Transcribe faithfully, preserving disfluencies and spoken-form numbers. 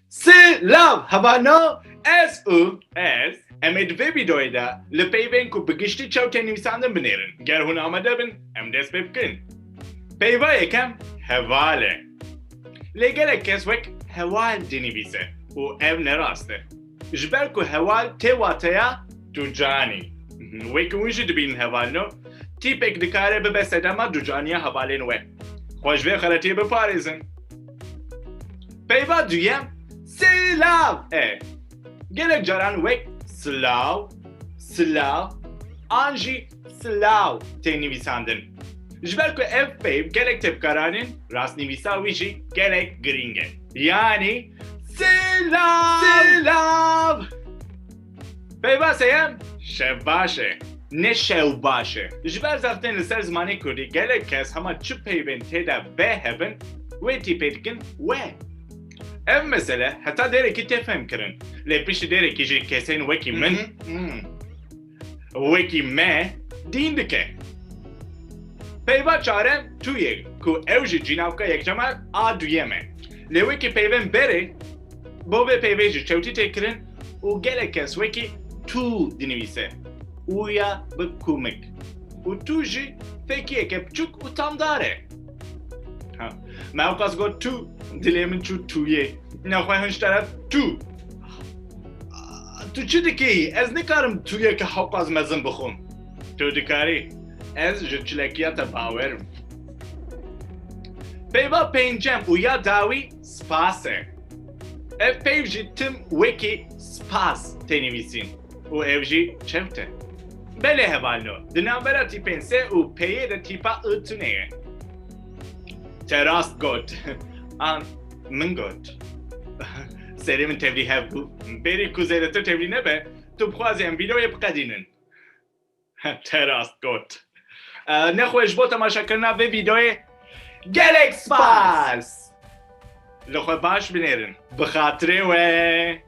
Silav hevalno, ez û ez, em ê di vê vîdeoyê de li peyvên ku bi giştî çew tê nivîsandin binêrin. Ger hûn amade bin, em dest pê bikin. Peyva yekem heval e. Lê gelek kes wek hewal dinivîse û ev ne rast e. Ji ber ku hewal tê wateya ducanî. Wek hûn jî dibînin hevalno, tîpek dikare bibe sedema ducaniya hevalên we. Xwe ji vê xeletiyê biparêzin. Peyva duyem silav e. Gelek caran wek silav, silav an jî silav tê nivîsandin. Ji ber ku ev peyv gelek tê bikaranîn, rastnivîsa wî jî gelek girîng e. Yanî silav! Silav! Peyva seyem şev baş e. Ne şew baş e. Ji ber zextên li ser zimanê kurdî gelek kes hema çi peyvên tê de be hebin, wê tîpê dikin we. Ev mesele heta dêrekî tê fehmkirin. Lê piştî dêrekî jî kesên wekî min, wekî me, dîn dike. Peyva çarem tu ye ku ew jî cînavka yekcemar a duyem e. Lê wekî peyvên berê, bo vê peyvê jî çewtî tê kirin û gelek kes wekî tu dinivîse. Û ya bi kumik. Û tu jî fekiyeke biçûk û tamdar e. Ha. Me ewqas got tu, dilê min çû tuyê. Nexwe hin ji teref tu. Tu çi dikî? Ez nikarim tuyeke hewqas mezin bixwim. Tu dikarî. Ez ji çilekiya te bawer im. Peyva pêncem û ya dawî spas e. Ev peyv jî tim wekî spas tê nivîsîn û ev jî çewt e. Belê hevalno, di navbera tîpên se û peyê de tîpa I tune ye. Te rast got. An min got. Serê min tevlî hev bû. Bêrî ku zêdetir tevlî nebe, tu bixwazî em vîdeoyê biqedînin. Te rast got. E, nexwe ji bo temaşekirina vê vîdeoyê gelek spas. Li xwe baş binêrin. Bi xatirê we.